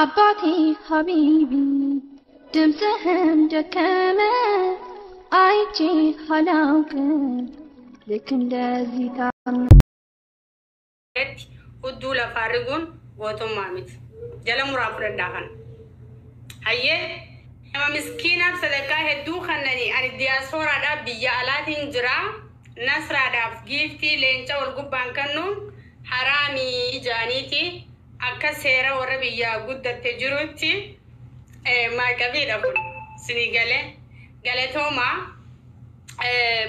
አባቴ ሀቢቢ ድምፅህም ደከመ፣ አይቼ አላውቅም ልክ እንደዚህ ታም Hudduu lafaa riguun gootummaa miti. Jala muraa fudhadhaa kana. Hayyee, nama miskiinaaf sadaqaa hedduu kannanii ani diyaaspooraadhaaf biyya alaatiin jira. Nasraadhaaf giiftii leenca wal gubbaan kennuun haraamii jaaniiti, akka seera warra biyyaa guddatte jirutti maaqabiidha kun sinii galee galatoomaa.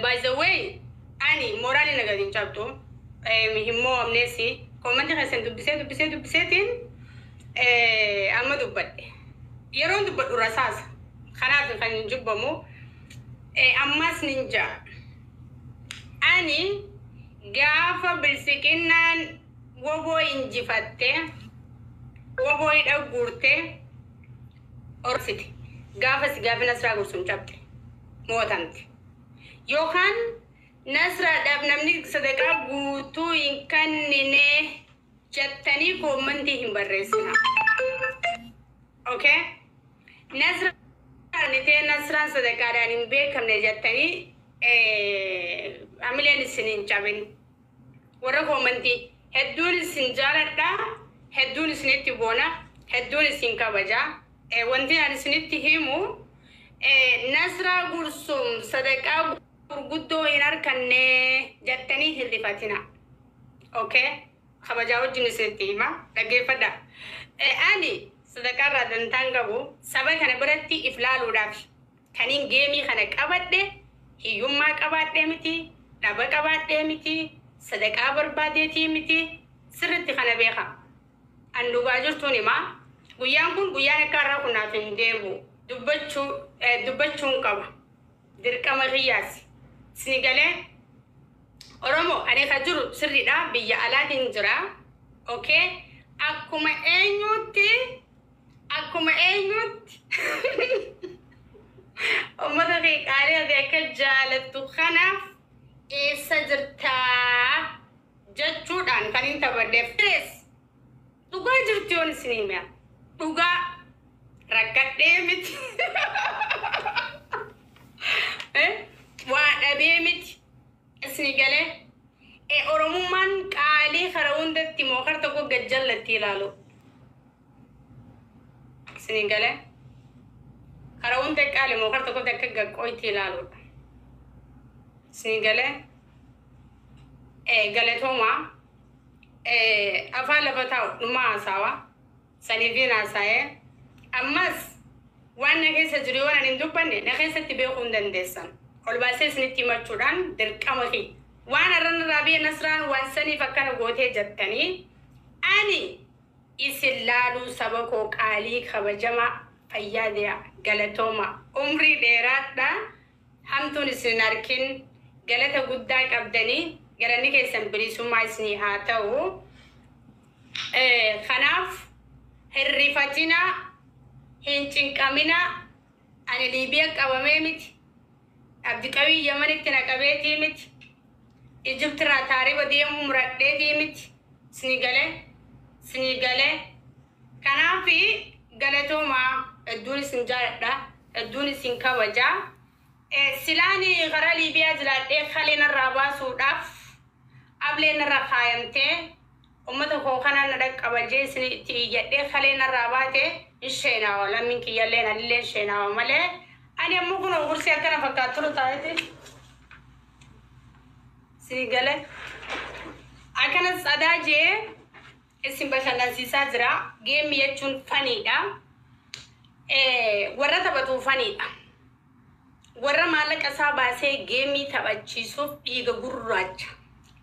By the way, ani mooraalii na gadi hin cabdu hin mo'amneesi. Koomantii keessan dubbisee dubbisee dubbiseetiin amma dubbadhe. Yeroon dubbadhu rasaasa. Kanaaf kan hin jubbamu. Ammas nin ja'a. Ani gaafa bilsiqinnaan woboo injifatte, woboo hidha guurte orsite, gaafa si gaafa Nasraa Gursuun cabde mootamte. Yookaan Nasraadhaaf namni sadaqaa guutuu hin kennine jettanii koommantii hin barreessina. Okay? Nasraan itee Nasraan sadaqaadhaan hin beekamne jettanii amileen isin hin cabin. Warra koomantii, hedduun isin jaaladha, hedduun isinitti boona, hedduun isin kabaja. Wanti ani isinitti himu, Nasraa Gursum sadaqaa gurguddoo hin harkanne jettanii hin rifatina. Okay? Kabajaa wajjin isinitti hima. Dhaggeeffadha. Ani sadaqaa irraa dantaan qabu, saba kana biratti if laaluudhaaf kaniin geemii kana qabadhe, hiyyummaa qabaadhee miti, dhaba qabaadhee miti, sadaqaa barbaadeetii miti, sirritti kana beeka. An dhugaa jirtuun himaa. Guyyaan kun, guyyaan akka har'aa kun naaf hin deebi'u. Dubbachuu dubbachuun qaba. Dirqama kiyyaasi. Sini galee, Oromoo, ani ka jiru sirriidha, biyya alaatiin jira. Okay? Akkuma eenyutti, akkuma eenyutti uummata kee qaalii ati akka jaalattu kanaaf eessa jirtaa jechuudhaan kan hin taphadheef. Dhugaa jirti yoon isin hima. Dhugaa rakkadhee miti. Waa dhabee miti. Isni galee. Oromummaan qaalii kara hundatti moo kar tokko gajjallatti ilaalu. Isni galee. Kara hunda qaalii moo kar tokkotti akka gaqqootti ilaaluudha. Isni galee. Galatoomaa. Afaan lafa taa'u dhuma haasawaa. Saniifin haasa'ee. Ammas waan na keessa jiru yoo ani hin dubbanne na keessatti beekuu hin dandeessan. Ol baasee isinitti himachuudhaan dirqama kiyya. Waan har'an irraa biyya Nasraan waan saniif akkana gootee jettanii ani isin laaluu, saba koo qaalii kabajamaa, fayyaa dee'a, galatooma, umrii dheeraadha, hamtuun isin arkin, galata guddaa qabdanii, galanni keessan bilisummaa isinii haa ta'u. Kanaaf hirrifatinaa, hin cinqaminaa, ani Liibiyaa qabamee miti. Abdiqawii Yamanitti na qabeetii miti. Ijipti irraa taariba deemuu muradheetii miti. Isinii galee? Isinii galee? Kanaaf galatoomaa, hedduun isin jaaladha. Hedduun isin kabajaa. Silaan karaa Liibiyaa jiraadhee kalee narraa baasuudhaaf ablee narra kaayamtee uummata koo kanaan na dhaqqaba jee isin itti iyyadhee kalee narraa baate hin sheenaawa, lammiin kiyyallee anillee hin sheenaawa malee, ani ammoo kun kursii akkana fakkaattu taa'eeti. Isinii galee? Akkana sadaa jee isin bashannansiisaa jira. Geemmi jechuun faniidha. Warra taphatu faniidha. Warra maallaqa isaa baasee geemii taphachiisuuf dhiiga gurraacha.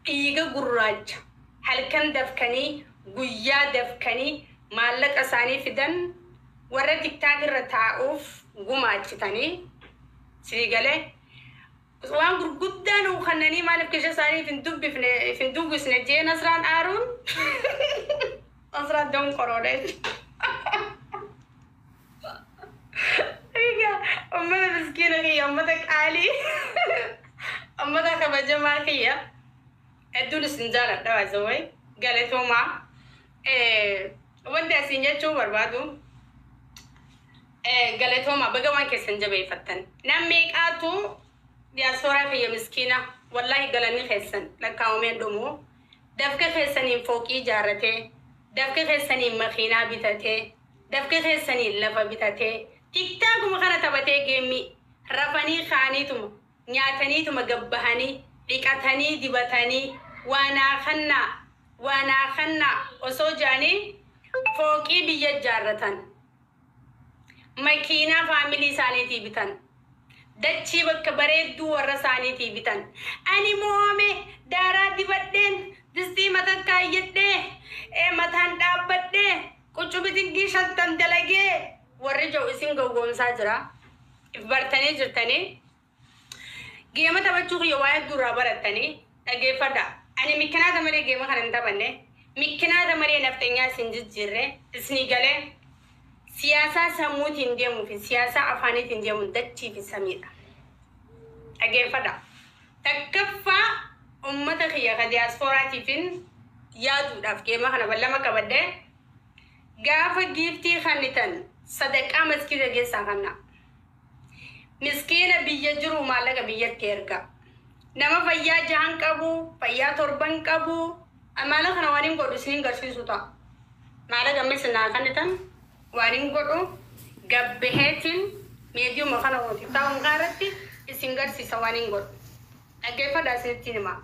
Dhiiga gurraacha. Halkan dafkanii, guyyaa dafkanii maallaqa isaanii fidan warra TikTok irra taa'uuf gumaachitanii, isinii galee, waan gurguddaa nuu kannanii maaliif keessa isaaniif hin dubbifne, hin dubbisne jee Nasraan aaruun, Nasraan donqoroodha jechuudha. Egaa ummata miskiina kiyya, ummata qaalii, ummata kabajamaa kiyya, hedduun isin jaaladha, baay'ee galatoomaa. Wanti asiin jechuu barbaadu, galatooma, baga waan keessan jabeeffattan. Nam meeqaatu diyaaspooraa kiyya miskiina, wallaahi galanni keessan lakkaa'ameen dhumu. Dafka keessaniin fooqii ijaarratee, dafka keessaniin makiinaa bitatee, dafka keessaniin lafa bitatee, TikTokuma kana taphatee, game rafanii kaaniituma nyaataniituma gabbahanii dhiqatanii dibatanii waanaa kannaa waanaa kannaa osoo jaanii fooqii biyya ijaarratan, makiinaa family isaaniitii bitan, dachii bakka bareedduu warra isaaniitii bitan. Ani moome daaraa dibadheen, distii mataan kaayyadhee, mataan dhaabbadhee, quccubitingii 50 dalagee warri jiru isin gowwoomsaa jira. If bartanii jirtanii game taphachuu kiyya waa hedduu irraa barattanii dhageeffadha. Ani mikkinaata malee game kana hin taphanne, mikkinaata malee nafxanyaa isin jijjiirre. Isinii galee, siyaasaa sammuutiin deemuu fi siyaasaa afaaniitiin deemuun dachii fi samiidha. Dhageeffadha. Takkaffaa, ummata kiyya ka diyaaspooraatiifin yaaduudhaaf game kana ballama qabadhee, gaafa giiftii kannitan sadaqaa maskiida keessaa kanna. Miskiina biyya jiru maallaqa biyyatti erga. Nama fayyaa jahan qabu, fayyaa torban qabu, maallaqa kana waan hin godhu isiniin garsiisu ta'a. Maallaqa amma isin naa kannitan waan hin godhu gabbaheetiin meediyuma kana taa'uun irratti isin garsiisa waan hin godhu. Dhaggeeffadhaa, isinitti hima.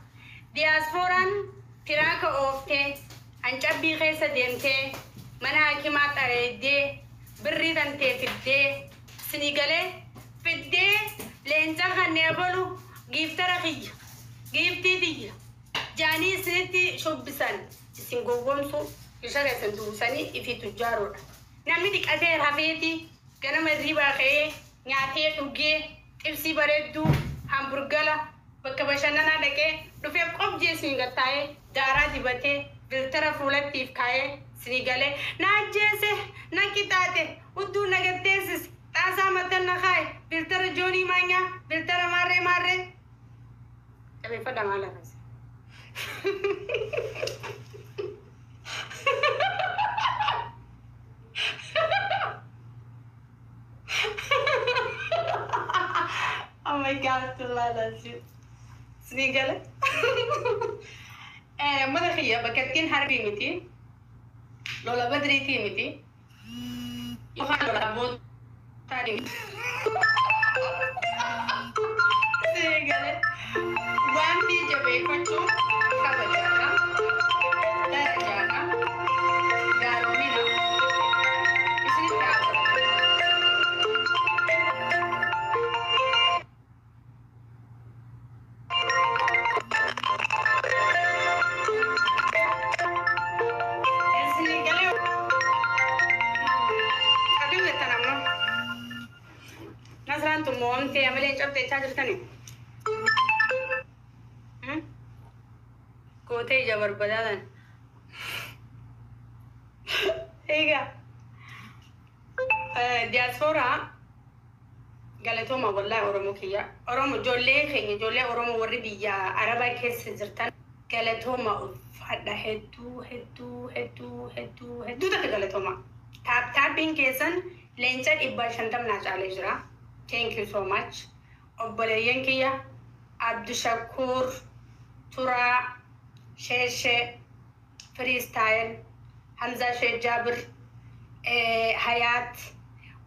Diyaaspooraan tiraaka ooftee, hancabbii keessa deemtee, mana hakimaa xareeddee, birrii tantee fiddee, isinii galee, fiddee leenca kanneen balu giiftara kiyya, giiftii tiyya, jaanii isinitti shubbisan, isin gowwoomsu, isha keessan duusanii ifii tujjaaruudha. Namni dhiqatee rafeeti ganama hirribaa ka'ee nyaatee dhugee xibsii bareedduu hamburgala bakka bashannanaa dhaqee dhufee qobjee isin gattaa'ee daaraa dibatee filtera fuulattiif kaa'ee isinii galee na ajjeese, na qixaaxe, hudduu na gatteessis, xaasaa matan na kaa'e, filtera joonii maanyaa, filtera maarree maarree. Qabeeffadha maal akkas. Oh my God, that's isinii gale. Mata kiyya bakka ittiin harbii miti. Lola badriitii miti. Yookaan lola bootaa miti. Isinii gale. Wanti jabeeffachuun kabajaadha. Darajaadha. Gaaromina. Isinitti haa. Isinii galee. Aduu jettan ammoo. Nasraan tun mo'amtee amalee cabxee jechaa jirtani. Gootee ija barbadaadhaan. Egaa diyaaspooraa galatooma, wallahi Oromoo kiyya. Oromoo ijoollee keenya, ijoollee Oromoo warri biyya Arabaa keessa jirtan, galatooma, ulfaadha, hedduu hedduu hedduu hedduu hedduu takka galatooma. Taappiin keessan leenca 550 naa caalee jira. Thank you so much. Obboleeyyan kiyya Abdushakuur Turaa Sheeshee Freestyle Hamzaa Sheekh Jaabir Hayaat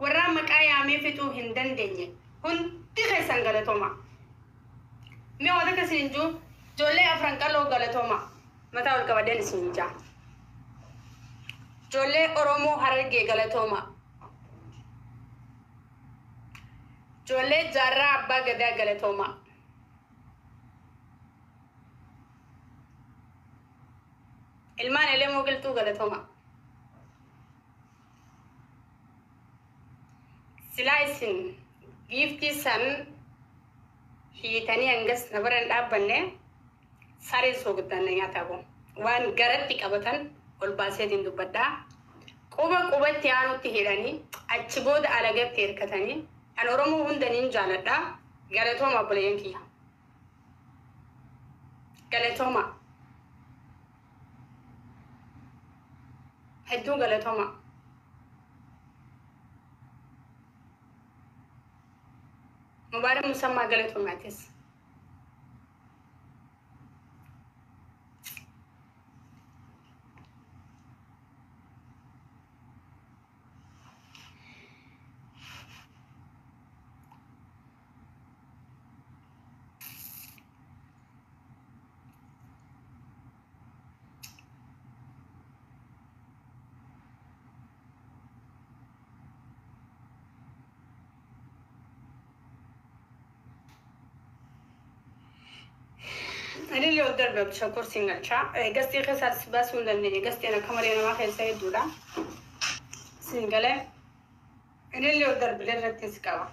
warra maqaa yaamee fixuu hin dandeenye hundi keessan galatooma. Mee waan akka isin jiru, ijoollee afran qaloo galatooma. Mataa ol qabadeen isin jaa. Ijoollee Oromoo Harargee galatooma. Ijoollee Jaarraa Abbaa Gadaa galatooma. Ilmaan Elemoo Qilxuu galatooma. Silaa isin giiftii san hiitanii hangas na bira hin dhaabbanne, sareen soogidaan na nyaata boo. Waan garatti qabatan ol baaseetiin dubbadhaa. Quba qubatti aanutti hidhanii achi booda alagatti hirkatanii, an Oromoo hunda nin jaaladha. Galatooma, obboleeyyan kiyya. Galatooma. Hedduu galatoma. Mubaarak Musammaa galatoomatis. Ani ol darbe Abdushakur siin galchaa. Gastii keessaas baasuu hin dandeenye. Gastiin akka malee namaa keessa hedduudha. Siin galee. Ani ol darbe irratti si qaba.